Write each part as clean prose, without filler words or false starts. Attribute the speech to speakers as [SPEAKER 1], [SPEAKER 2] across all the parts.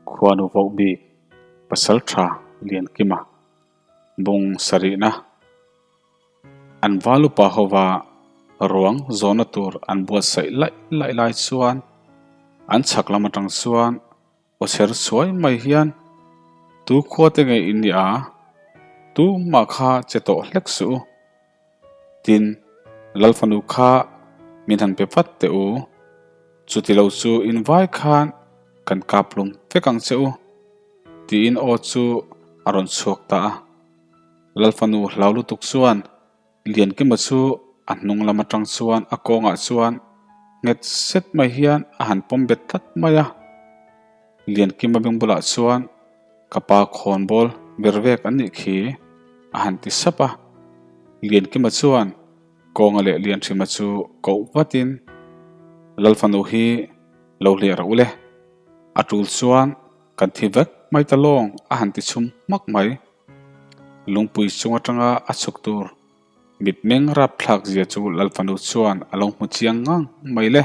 [SPEAKER 1] Khuanu voh bik Pasaltha Liankima bung sarihna an val upa hova ruang zawhna tur an buatsaih laih laih lai chuan an chhak lam atang chuan aw chher chhuai mai hian tu khua te nge in nia tu mah kha che tawh hlek suh u. Tin, Lalfanu kha min han pe vat teh u, chuti lo chu in vai khan kan kap lung vek ang che u, tiin aw chu a rawn chhuak ta a. Lalfanu hlau lutuk chuan Liankima chu a hnung lam atang chuan a kawngah chuan nghet set mai hian a han pawm bet tlat mai a. Liankima beng bulah chuan Ka pa khawnbawl ber vek an nih khi, a han ti sap a. Liankima chuan Kawnga leh Lianhrima chu koh vatin, Lalfanu hi lo hliah rawh u le, a tul chuan kan thi vek mai ta lawng a han ti chhum hmak mai. Lungpui chung atanga a chhuk tur mitmeng rapthlak zia chu Lalfanu chuan a lo hmu chiang ngang mai le.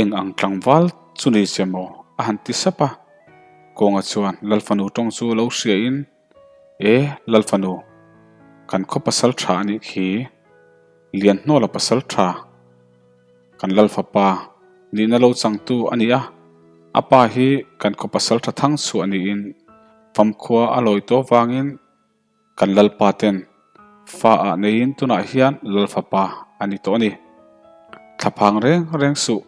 [SPEAKER 1] Eng ang tlangval chu ni che maw? a han ti sap a. Kawnga chuan Lalfanu tawng chu lo hria in, E, Lalfanu, kan khaw pasal tha a nih khi, Lianhnawla pasal tha, kan Lalfapa nihna lo changtu a ni a, a pa hi kan khaw pasal tha thang chhuah niin famkhua a lawi tawh vangin Kan Lalpa ten fa ah neiin tunah hian Lalfapa a ni tawh a ni. Thlaphang reng reng suh,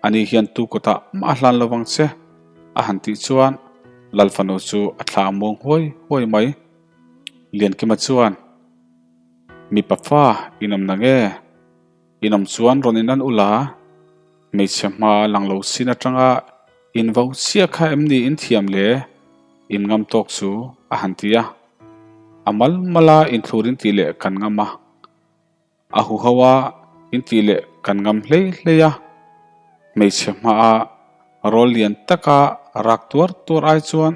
[SPEAKER 1] ani hian tu kutah mah a hlan lovang che, a han tih chuan Lalfanu chu a thla a muang huai huai mai. Liankima chuan, Mipa fa in awm nang e, in awm chuan rawn in an ula, Hmeichhe hma lang lo sin atanga in vo chiah kha em ni in thiam le? In ngam tawk chu a han ti a. A mal mala inthlur in tih leh kan ngam a. A huho a in tih leh kan ngam hlei hlei a. Hmeichhe hmaa rawl lian taka rak tuar tuar ai chuan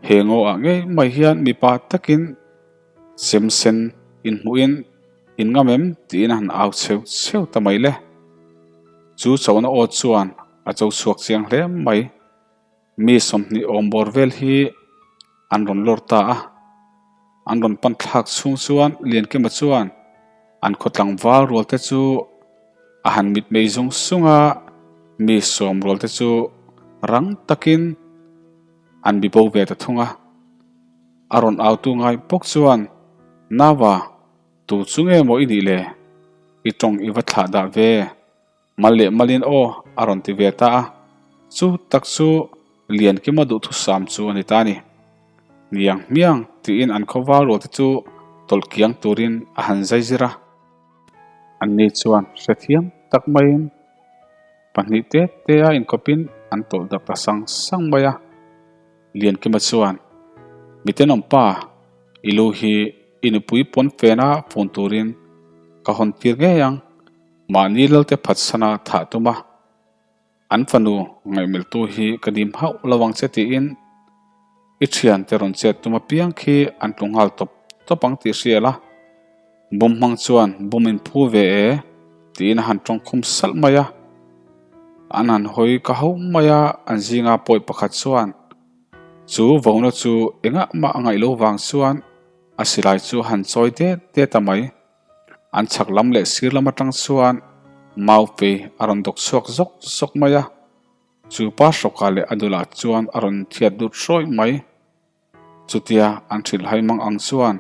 [SPEAKER 1] he ngaw ah ngei mai hian mipa takin Sem sen inhmuhin in ngam em tiin a han au cheu cheu ta mai le. Chu chona aw chuan a cho chhuak chiang hle mai. Mi 20 awm bawr vel hi an rawn lawr ta a. An rawn pan thlak chhung chuan Liankima chuan an khaw tlangval rual te chu a han mitmei zung zung a, mi 10 rual te chu rang takin an bibo ve ta thung a. A rawn autu ngai bawk chuan, Nava, tu chu nge maw i nih le? I tawng i va thlah dah ve. Mal leh malin aw a rawn ti ve ta a. Chu tak chu Liankima duhthusam chu a ni ta a ni. Niang hmiang tiin an khawval rualte chu tawlh kiang turin a han zai zir a. Anni chuan hrethiam tak maiin pahnih te te a inkawpin an tawlh dak ta sang sang mai a. Liankima chuan, Mitenawm pa, i lu hi i nupui pawn fena fun turin ka hawn tir ngei ang, mahni lalte phatsana thah tum a, an fanu ngaihmeltu hi ka dim hauh lo ang che tiin i thiante rawn chet tum apiang khi an tlu nghal tawp tawp ang tih hria la. Bum hmang chuan bum in phu ve e tiin a han tawngkhum salh mai a. An han hawi ka ho mai a, an zinga pawi pakhat chuan chu vona chu engah mah a ngaih lo vang chuan a silai chu a han chawi det det a mai. An chhak lam leh sir lam atang chuan mau fei a rawn dawk chhuak zawk zawk mai a. Chu pa hrawkah leh a dulah chuan a rawn thiat lut hrawih mai. Chutia an hrilhhai mang ang chuan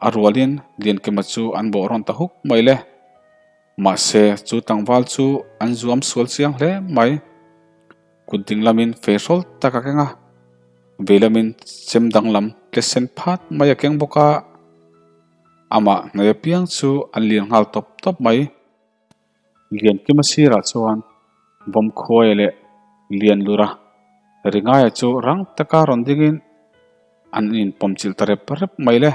[SPEAKER 1] a rualin Liankima chu an bawh rawn ta huk mai le. Mahse chu tlangval chu an zuam sual chiang hle mai. Kut ding lamin feihrawl tak a keng a, vei lamin chem danglam tle sen phat mai a keng bawk a, amah hnaih apiang chu an lian nghal tawp tawp mai. Liankima sirah chuan Vawmkhuaia leh Lianlura Ringaia chu rang taka rawn dingin an inpawmchilh ta rep rep mai le.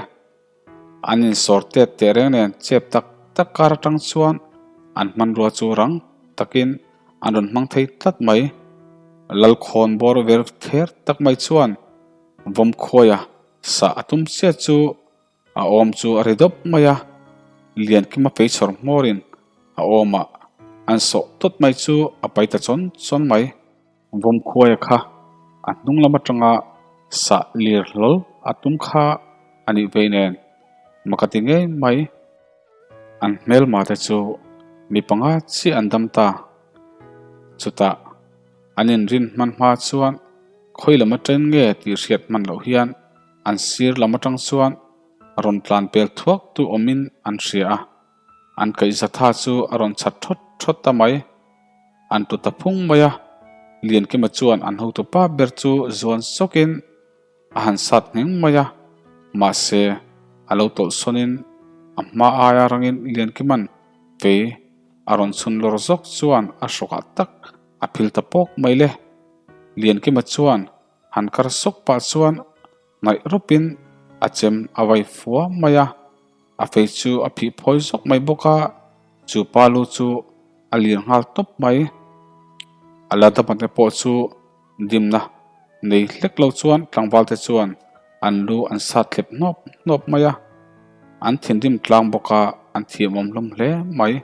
[SPEAKER 1] An insawr tet teh reng nen chep tak tak kar atang chuan an hmanrua chu rang takin an rawn hmang thei tlat mai. Lalkhawn bawr ver ther tak mai chuan Vawmkhuaia sah a tum chiah chu A awm chu a ri dawp mai a, Liankima feichhawr hmawrin a awmah an sawh tawt mai chu a pai ta chawn chawn mai. Vawmkhuaia kha a hnung lam atanga sah lir hlawl a tum kha a nih vei nen mak a ti ngei mai. An hmelma te chu mi panga chiah an dam ta. Chutah an inrin hman hma chuan khawi lam atang nge tih hriat hman loh hian an sir lam atang chuan rawn tlan pel thuak tu awmin an hria a. An kaihzatha chu a rawn chhat thawt thawt ta mai. An tu ta phung mai a, Liankima chuan an hotu pa ber chu zuan sawkin a han sat ngheng mai a, mahse a lo tawlh sawnin a hma aia rangin Liankima'n fei a rawn chhun lawr zawk chuan a hrawkah tak a phil ta pawk mai le. Liankima chuan han kar sawk pah chuan Hnaih rawpin a chem a vai fua mai a, a fei chu a phih phawi zawk mai bawk a, chu pa lu chu a lir nghal tawp mai. A la dama te pawh chu dimna nei hlek lo chuan tlangval te chuan an lu an sat thlep hnawp hnawp mai a, an thinrim tlang bawk a, an thiamawm hlawm hle mai.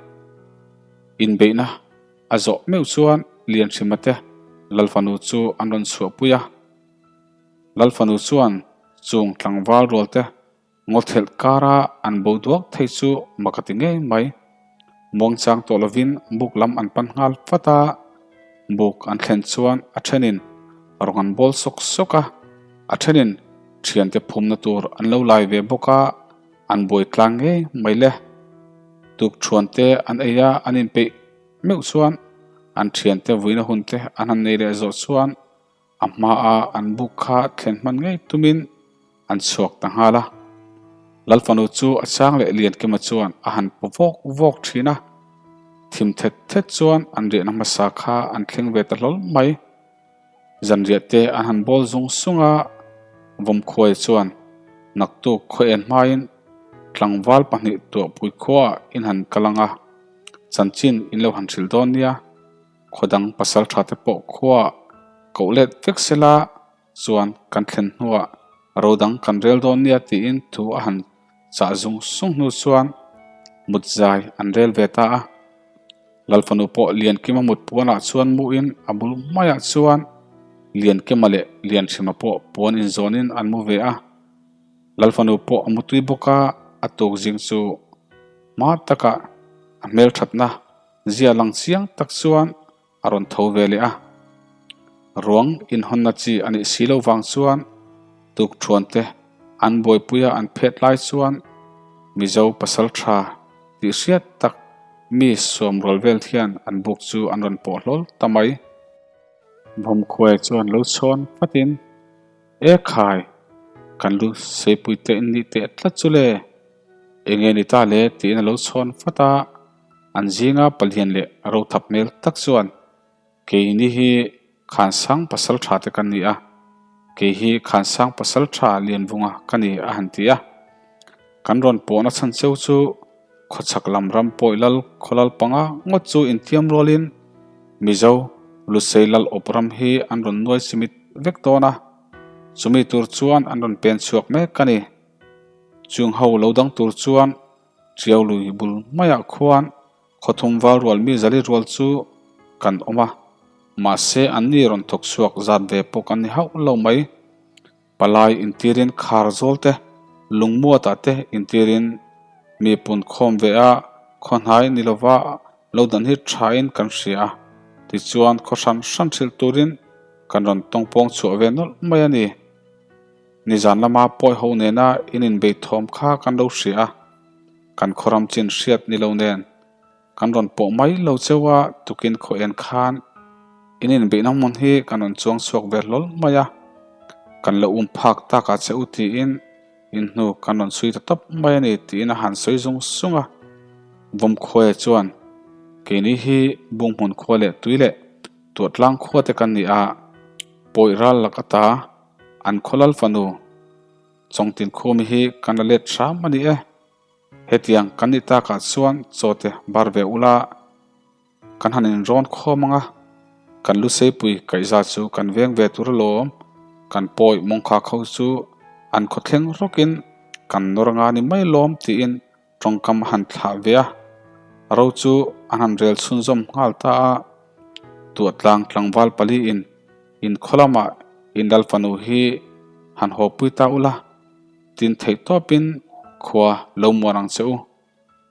[SPEAKER 1] Inbeihna a zawh meuh chuan Lianhrima te Lalfanu chu an rawn chhuahpui a. Lalfanu chuan chung tlangval rualte ngawthelh kara an bo duak thei chu mak a ti ngei mai. Muangchang tawh lovin buk lam an pan nghal vat a, buk an thlen chuan a thenin rawng an bawl sawk sawk a, a thenin thiante phumna tur an lo lai ve bawk a, an buai tlang ngei mai le. Tukthuante an ei a, an inpeih meuh chuan an thiante vuina hunte an han nei leh zawh chuan A hmaa an buk kha thlen hman ngei tumin an chhuak ta nghal a. Lalfanu chu a chang leh Liankima chuan a han paw vawk vawk thin a. Thim thet thet chuan an riahna hmasa kha an thleng ve ta hlawl mai. Zanriah te an han bawl zung sung a, Vawmkhuai chuan naktuk khaw en hmain tlangval pahnih tuahpui khuaah in han kal ang a, chanchin in lo han hrilh dawn nia. Khaw dang pasal tha te pawh khua koh let vek sela chuan kan thlen hnuah ro dang kan rel dawn nia tiin thu a han chah zung sung hnu chuan mut zai an rel ve ta a. Lalfanu pawh Liankima mut puanah chuan muin a bul maiah chuan Liankima leh Lianhrima pawh puan inzawnin an mu ve a. Lalfanu pawh a mutui bawk a, a tuk zing chu hma takah a hmelthatna Zia lang chiang tak chuan a rawn tho ve leh a. Ruang inhawnna chi a nih si lo vang chuan tukthuante an buaipuia an phet lai chuan Mizo pasal tha tih hriat tak mi sawmrual vel hian an buk chu an rawn pawh hlawl ta mai. Vawmkhuai chuan lo chhawn fatin, E khai, kan lu seipui teh nih teh tlat chu le, enge ni ta le tiin a lo chhawn fat a. An zinga palian leh rothap hmel tak chuan keini hi Khansang pasal tha te kan ni a, kei hi Khansang pasal tha Lianvunga ka ni a han ti a. Kan rawn pawhna chhan cheu chu khawchhak lam ram pawi lal khawlal panga ngawt chu intiam rualin Mizo Lusei lal awp ram hi an rawn nuai chimit vek dawn a, chumi tur chuan an rawn pen chhuak mek a ni. Chung ho lo dang tur chuan Chiau lui bul maiah khuan khawthum val rual mi zali rual chu kan awm a, mahse anni rawn thawk chhuak zat ve pawh kan ni hauh lo mai. Palai intirin khar zawl te, lungmuatah te intirin mi pun khawm ve a, khaw hnai ni lova lo dan hi thain kan hria a, tichuan khaw hran hran hrilh turin kan rawn tawngpawng chhuah ve nawlh mai a ni. Nizan lama pawi ho nena in inbei thawm kha kan lo hria a, kan khawram chin hriat ni lo nen kan rawn pawh mai lo cheu a, tukin khaw en khan in inbeihna hmun hi kan rawn chuang chhuak ve hlawl mai a, kan lo um phak takah che u tiin in hnu kan rawn chhui ta tawp mai a ni tiin a han sawi zung zung a. Vawmkhuaia chuan keini hi Bunghmun khua leh tui leh Tuahtlang khua te kan ni a, pawi ral lak ata An khawlal fanu Chawngtin Khumi hi kan la let hram a ni e. Hetiang kan nih takah chuan chaw te bar ve ula kan han inrawn khawm ang a, kan lu seipui kaihza chu kan veng ve tur alawm, kan pawi mawngkha kho chu an khawthleng rawkin kan nawr anga ni mai lawm tiin tawngkam a han thlah ve a, ro chu an han rel chhunzawm nghal ta a, Tuahtlang tlangval paliin. In khaw lamah in lal fanu hi han haw pui ta ula, tin theih tawpin khua lo muan ang che u,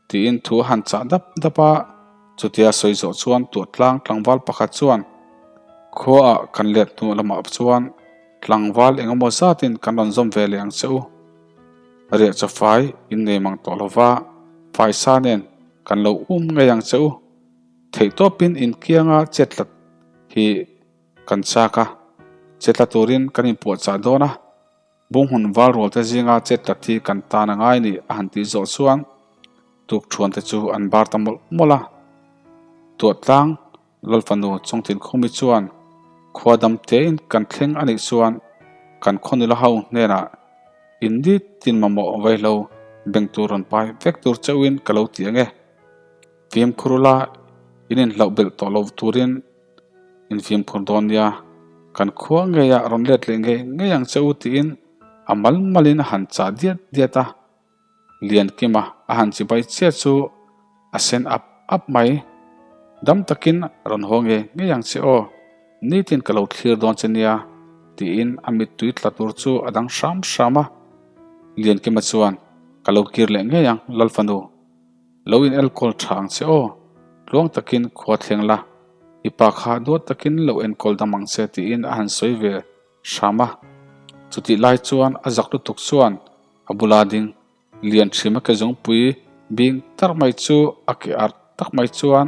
[SPEAKER 1] tiin thu a han chah dap dap a. Chutia sawi zawh chuan tuahtlang tlangval pakhat chuan khuaah kan let hnu lamah chuan tlangval eng emaw zatin kan rawn zawm ve leh ang che u. Riah chawfai in nei mang tawh lova, faisa nen kan lo um ngei ang che u. Theihtawpin inkianga chetlat hi kan chak a, chetla turin kan inpuahchah dawn a, bunghmun val rualte zinga chetlat hi kan tan a ngai ni a han tih zawh chuan tukthuante chu an bar ta mawlh mawlh a. Tuahtlang Lalfanu Chawngtinkhumi chuan khua dam tein kan thleng a nih chuan kan khaw nula ho hnenah in nitin mamawh vaihlo beng tur rawn pai vek tur chauhin ka lo ti ang e. Fimkhur ula in inhlauh belh tawh lo turin in fimkhur dawn nia, kan khua ngeiah rawn let leh ngei ngei ang che u tiin a mal malin a han chah diat diat a, Liankima a han chibai chiah chu a sen ap ap mai. Dam takin rawn haw ngei ngei ang che aw, nitin ka lo thlir dawn che nia tiin a mittui tla tur chu a dang hram hram a, Liankima chuan ka lo kir leh ngei ang Lalfanu. Lo in enkawl tha ang che aw, tluang takin khua thleng la, i pa kha duat takin lo enkawl dam ang che tiin a han sawi ve hram a. Chutih lai chuan a zak lutuk chuan a bula ding lian hrim a ke zungpui bing tar mai chu a ke arh tak mai chuan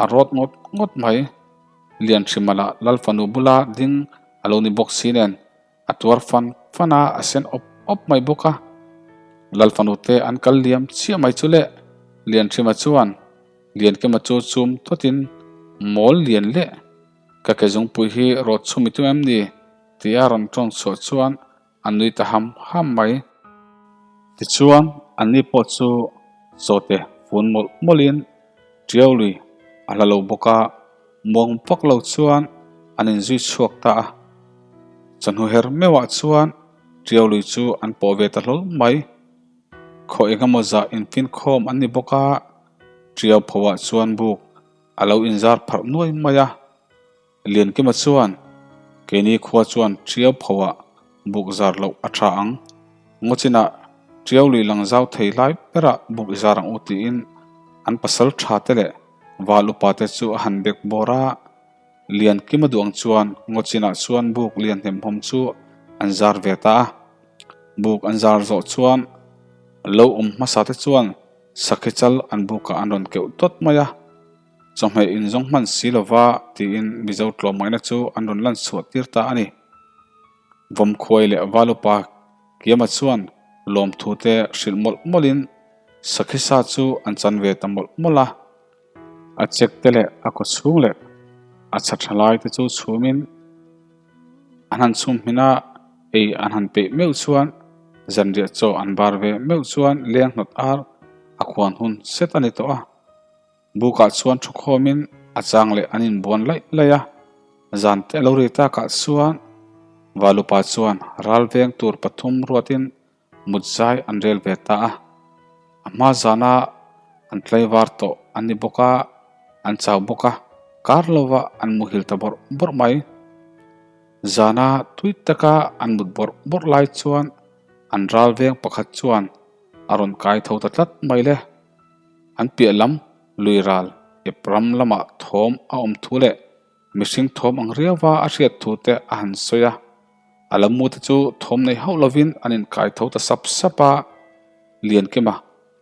[SPEAKER 1] a rawt ngawt ngawt mai. Lian hrima lah Lal fanu bula ding a lo ni bawk si nen A tuar fan fan a, a sen awp awp mai bawk a. Lal fanu te an kal liam chiah mai chu le, Lianhrima chuan Liankima chu chum thawtin mawl lian leh ka ke zungpui hi rawt chhum i tum em ni? tia rawn tawng chhuah chuan a nui ta ham ham mai. Tichuan anni pawh chu chawte fun mawlh mawlhin Tiau lui a hla lo bawk a, muang vak lo chuan an inzui chhuak ta a. Chawhnu her meuhah chuan Tiau lui chu an pawh ve ta hlawl mai. Khaw engemaw zah infinkhawm an ni bawk a, Tiau phoah chuan buk a lo inzar pharh nuai mai a. Liankima chuan, Keini khua chuan Tiau phoah buk zar loh a tha ang. Ngaw chinah Tiau lui lang zau thei lai berah buk i zar ang u tiin an pasal tha te leh val upa te chu a han bek bawr a. Liankima duang chuan ngaw chinah chuan buk lian hnemhawm chu an zar ve ta a. Buk an zar zawh chuan lo awm hmasa te chuan sakhi chal an bukah an rawn keuh tawt mai a. Chawhmeh inzawng hman si lova tiin Mizo tlawmngaihna chu an rawn lan chhuah tir ta a ni. Vawmkhuai leh Valupa Kiama chuan lawmthu te hrilh mawlh mawlhin Sakhisa chu an chan ve ta mawlh mawlh a. A chek te leh a kaw chhung leh a chha tha lai te chu chhumin an han chhum hmin a, ei an han peih meuh chuan zanriah chaw an bar ve meuh chuan leng hnawt ar a khuan hun set a ni tawh a. Bukah chuan thukhawmin a chang leh an inbuan laih laih a, zan te a lo ri takah chuan Valupa chuan ral veng tur pathum ruatin mutzai an rel ve ta a. A hma zana an tlaivar tawh an ni bawk a, an chau bawk a, kar lova an muhil ta bawrh bawrh mai. Zana tui taka an mut bawrh bawrh lai chuan an ral veng pakhat chuan a rawn kai tho ta tlat mai le. An piah lam lui ral ep ram lamah thawm a awm thu leh mihring thawm ang riauva a hriat thu te a han sawi a. A lammu te chu thawm nei hauh lovin an inkai tho ta sap sap a. Liankima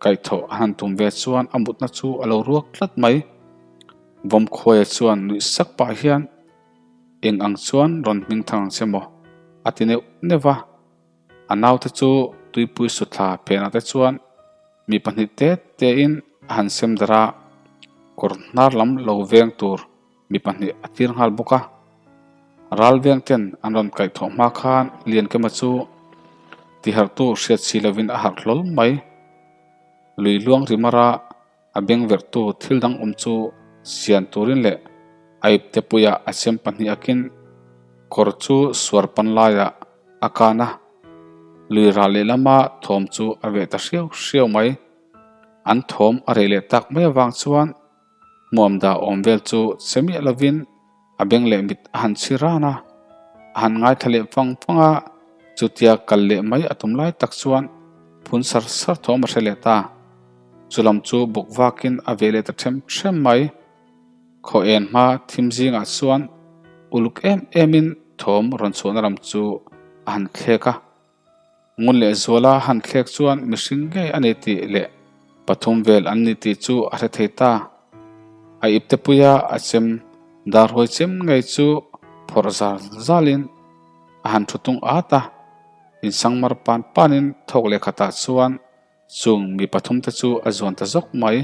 [SPEAKER 1] kaihthawh a han tum ve chuan a mutna chu a lo ruak tlat mai. Vawmkhuaia chuan nuih sak pah hian eng ang chuan rawn hming thang ang che maw a ti neuh neuh va. A naute chu tuipui suthla phenah te chuan mi pahnih te tein a han sem darh a, kawr hnar lam lo veng tur mi pahnih a tir nghal bawk a. Ral veng ten an rawn kaih thawh hma khan Liankema chu tiharhtu hriat si lovin a harh hlawl mai. Lui luang rimara A bengverhtu thil dang awm chu sian turin leh a ipte puiah a chem pahnih akin kawr chu suar pan laiah a kan a, lui rah lehlama thawm chu a veh ta hriau hriau mai. An thawm a reh leh tak mai avang chuan hmuam dah awm vel chu che miah lovin a beng leh mit a han chhi ran a. A han ngaithla leh vang vang a, chutia kal leh mai a tum lai tak chuan phun sar sar thawm a hre leh ta. Chu lam chu bawk vakin a ve leh ta ṭhem ṭhem mai. Khaw en hma thim zingah chuan uluk em emin thawm rawn chhuahna lam chu a han thlek a. Ngun leh zuala han thlek chuan mihring ngei a ni tih leh pathum vel an ni tih chu a hre thei ta. A ipte puia a chem darhuai chem ngei chu phawrh zal zalin a han thu tung at a, insangmar pan panin thawk leh khatah chuan Chung mi pathumte chu a zuan ta zawk mai.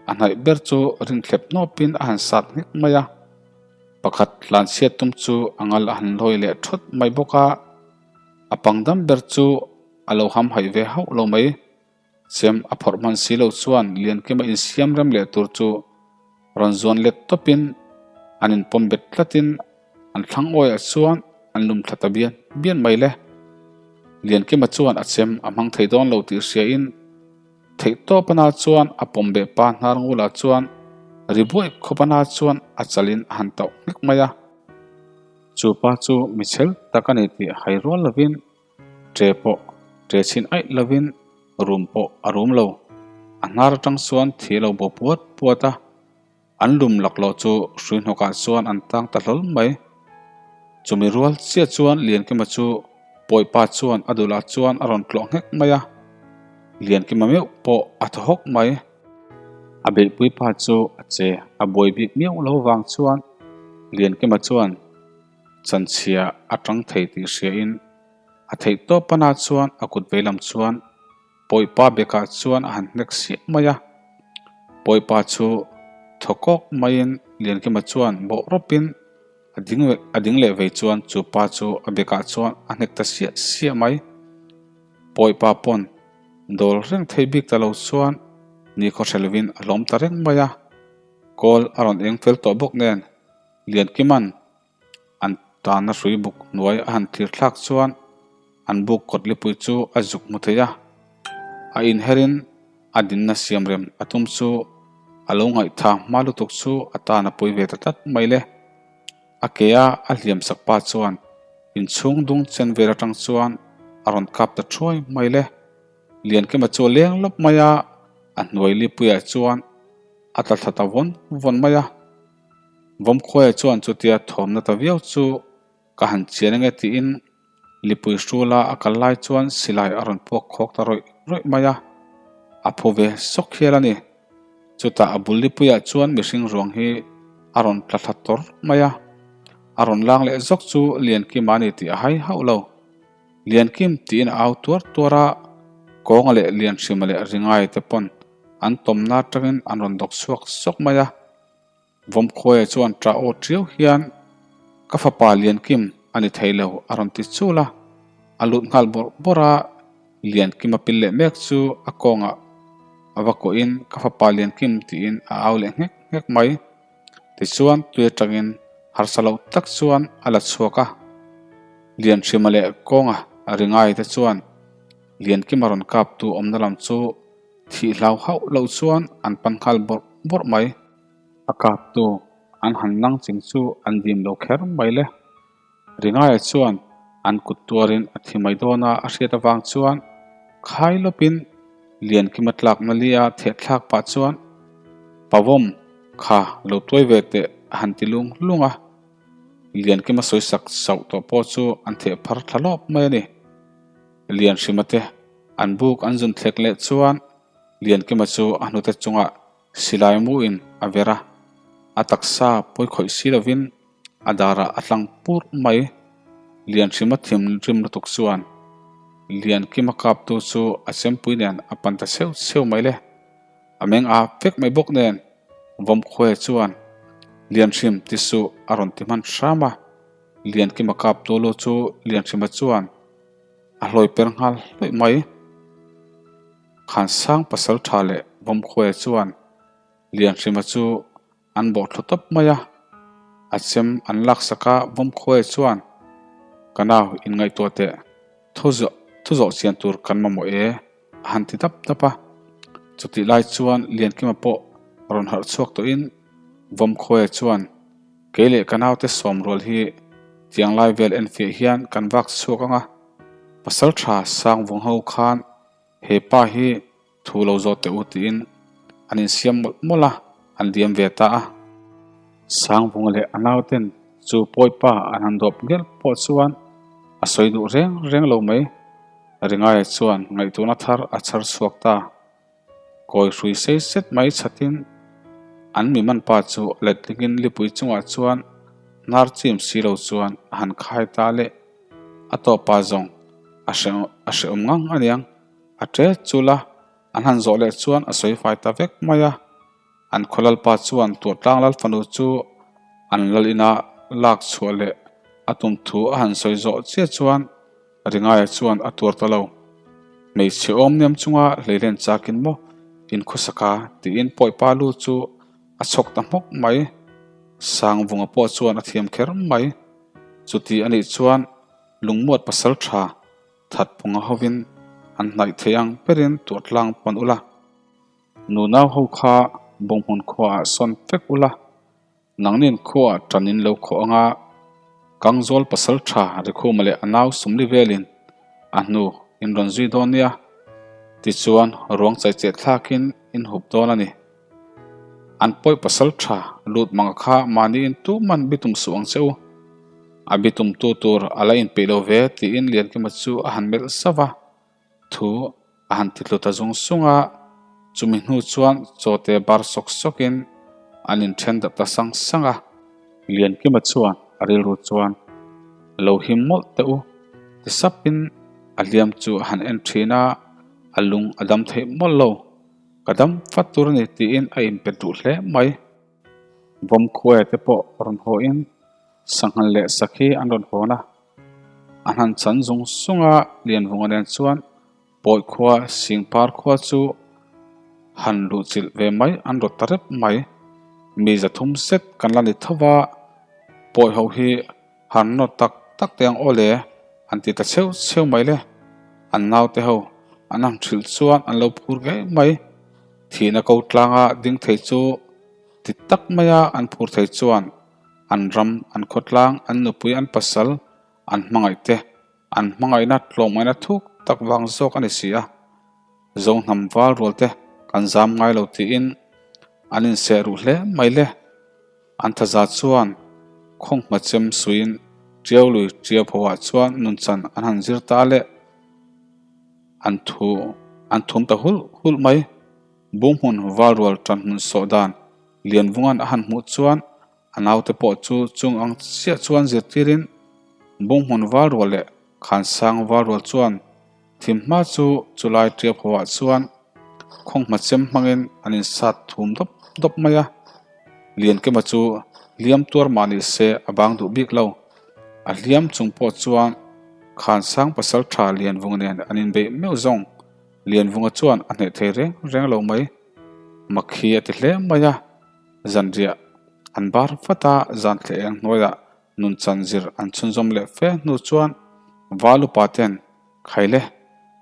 [SPEAKER 1] A hnaih ber chu ringthlep hnawpin a han sat nghek mai a. Pakhat tlanchhiat tum chu a ngal a han lawi leh thawt mai bawk a. A pangdam ber chu a lo hamhaih ve hauh lo mai. Chem a phawrh hman si lo chuan Liankima insiam rem leh tur chu rawn zuan let tawpin an inpawm bet tlatin An thlang awiah chuan an lum thla ta bian bian mai le. Liankima chuan a chem a hmang thei dawn lo tih hriain theihtawp ana chuan a pawm beh pa hnar ngulah chuan ri buaih khawp ana chuan a chalin a han tauh nghek mai a. Chu pa chu michhel tak a ni tih hai rual lovin ṭe pawh ṭe chhin aih lovin rum pawh a rum lo. A hnar atang chuan thi a lo bo puat puat a. An lum laklawh chu hrui hnawkah chuan an tang ta hlawl mai. Chumi rual chiah chuan Liankima chu Pawipa chuan a duhlah chuan a rawn tlawh nghek mai a, Liankima meuh pawh a thaw hawk mai. A beihpui pa chu a che a buai bik miau lo vang chuan Liankima chuan chanchhia a tang thei tih hriain a theih tawp pana chuan a kut veilam chuan Pawipa bekah chuan a han hnek siah mai a, Pawipa chu thaw kawk maiin Liankima chuan bawh rawpin a ding a ding leh vei chuan chu pa chu a bekah chuan a hnek ta siah siah mai. Pawipa pawn dawl reng thei bik ta lo chuan nikhaw hre lovin a hlawm ta reng mai a, kawl a rawn eng fel tawh bawk nen Liankima'n An tana hrui buk hnuai a han thlir thlak chuan an buk kawt lipui chu a zuk hmu thei a. A inherin a dinna siam rem a tum chu a lo ngaihtha hma lutuk chu a tan a pui ve ta tlat mai le. A ke a a hliam sak pa chuan inchhung dung chen vel atang chuan a rawn kap ta thuai mai le. Liankima chu a leng lawp mai a, a hnuai lipuiah chuan a tla thla ta vawn vawn mai a. Vawmkhuaia chuan chutia thawmna ta viau chu ka han chian ange tiin lipui hrula a kal lai chuan silai a rawn puak khawk ta rawih rawih mai a, a phu ve sawk hial a ni. Chutah a bul lipuiah chuan mihring ruang hi a rawn tla thla tawr mai a, a rawn lang leh zawk chu Liankima a ni tih a hai hauh lo. Liankim tiin a au tuar tuar a, Kawnga leh Lianhrima leh Ringaia te pawn an tawmna atangin an rawn dawk chhuak sawk mai a. Vawmkhuaia chuan ṭah aw ṭiau hian, Ka fapa Liankim a ni thei lo a rawn ti chul a. A lut nghal bawrh bawrh a, Liankim a pil leh mek chu a kawngah a va kawhin Ka fapa Liankim tiin a au leh nghek nghek mai. Tichuan tui atangin harsa loh tak chuan a la chhuak a. Lianhrima leh kawnga ringai te chuan Liankima rawn kaptu awmna lam chu Thih hlau hauh loh chuan an pan nghal bawrh bawrh mai. A kaptu an han nang ching chu an dim lo kher mai le. Ringaia chuan an kut tuarin a thi mai dawn a, a hriat avang chuan khai lawpin Liankima tlakna lia theh thlak pah chuan Pavawm kha lo tuai ve teh a han ti lung lung a. Liankima sawisak sauh tawh pawh chu an theh phar thla lawp mai a ni. Lianhrima te An buk an zun thlek leh chuan Liankima chu a hnute chungah silai muin a ver a, a taksa pawi khawih si lovin a darah a tlang pur mai. Lianhrima thinrim lutuk chuan Liankima kaptu chu a chempui nen a pan ta cheu cheu mai le. A meng a vek mai bawk nen Vawmkhuaia chuan Lianhrim ti suh a rawn ti hman hram a, Liankima kaptu lu chu Lianhrima chuan A hlawi per nghal hlawih mai. Khansang pasal tha leh Vawmkhuaia chuan Lianhrima chu an bawh thlu tawp mai a. A chem an laksak a, Vawmkhuaia chuan, Ka nau inngaihtuah teh, thu zawh thu zawh chian tur kan mamawh e, a han ti dap dap a. Chutih lai chuan Liankima pawh rawn harh chhuak tawhin Vawmkhuaia chuan, Kei leh ka naute sawm rual hi. Tiang lai vel enfiah hian kan vak chhuak ang a, Pasalṭha Sangvung ho khan he pa hi thu lo zawt teh u tiin an insiam mawlh mawlh a, an liam ve ta a. Sangvunga leh a nauten chu pawipa an han dawp ngelh pawh chuan a sawi duh reng reng lo mai. Ringaia chuan ngaihtuahna thar a chhar chhuak ta. Kawi hrui sei set mai chhatin an mi man pa chu letlingin lipui chungah chuan hnar chim si lo chuan a han khai ta leh. A tawpa zawng a hrehawm ngang aniang. A ṭe chul a, an han zawh leh chuan a sawi fai ta vek mai a. An khaw lalpa chuan Tuahtlang lal fanu chu an lal ina lak chhuah leh a tum thu a han sawi zawh chiah chuan Ringaia chuan a tuar ta lo. Hmeichhe awm nem chunga hleilen chakin maw in khawsaka tiin pawipa lu chu a chhawk ta hmawk mai. Sangvunga pawh chuan a thiam kher mai. Chuti a nih chuan lungmuat pasal tha Thatpunga hovin an hnaih thei ang berin Tuahtlang pan ula. Nunau ho kha bunghmun khuaah sawn vek ula, nangnin khuaah tan in lo khawh anga Kangzawl pasal tha Rikhuma leh a nau Sumli velin a hnu in rawn zui dawn nia, tichuan ruang chaicheh thlakin in hup dawn a ni. An pawi pasal tha lut manga kha mahniin tuman bitum suh ang che u, a bitumtu tur a la inpeih lo ve tiin Liankima chu a han melh zauh a. Thu a han ti tlu ta zung zung a, chumi hnu chuan chawte bar sawk sawkin an inthen darh ta sang sang a. Liankima chuan a rilru chuan, Lo him mawlh teh u, ti sapin a hliam chu a han en thin a, a lung a dam theih mawlh lo. Ka dam fat tur a ni tiin a inpet duh hle mai. Vawmkhuaia te pawh rawn hawhin sanghal leh sakhi an rawn hawn a. A hnan chan zung zung a, Lianvunga nen chuan Pawi khua Singpar khua chu han luh chilh ve mai an rawt ta rep mai. Mi zathum zet kan la ni tho va, Pawi ho hi han nawt tak tak teh ang aw le an ti ta chheu chheu mai le. An naute ho an han hrilh chuan an lo phur ngei mai. Thihna ko tlanga ding thei chu ti tak maia an phur thei chuan an ram, an khawtlang, an nupui, an pasal, an hmangaih te, an hmangaihna tlawmngaihna thuk tak vang zawk a ni si a. Zo hnam val rual te kan zam ngai lo tiin an inseh ruh hle mai le. An thaza chuan khawnghma chem suiin Tiau lui Tiau pho ah chuan nunchan an han zir ta le. An thu an thum ta hulh hulh mai. Bunghmun val rual tan hmun sawh dan Lianvunga'n a han hmuh chuan a naute pawh chu chung ang chiah chuan zirtirin Bunghmun val rual leh Khansang val rual chuan thim hma chu chulai tiap ho ah chuan khawnghma chem hmangin an insat thum dawp dawp mai a. Liankima chu hliam tuar mah ni se a bang duh bik lo. A hliam chung pawh chuan Khansang pasal tha Lianvunga nen an inbeih meuh zawng. Lianvunga chuan a hneh thei reng reng lo mai. Makhi a ti hle mai a, zanriah an bar vat a, zan thleh eng hnuaiah nunchan zir an chhunzawm leh fe hnu chuan Val upa ten Khaile,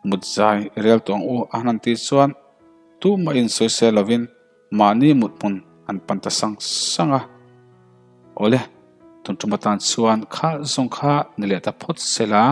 [SPEAKER 1] mut zai i rel tawh ang u a han tih chuan tumah insawisel lovin mahni mut hmun an pan ta sang sang a. Awle, tun tum atan chuan kha zawng kha ni leh ta phawt se la.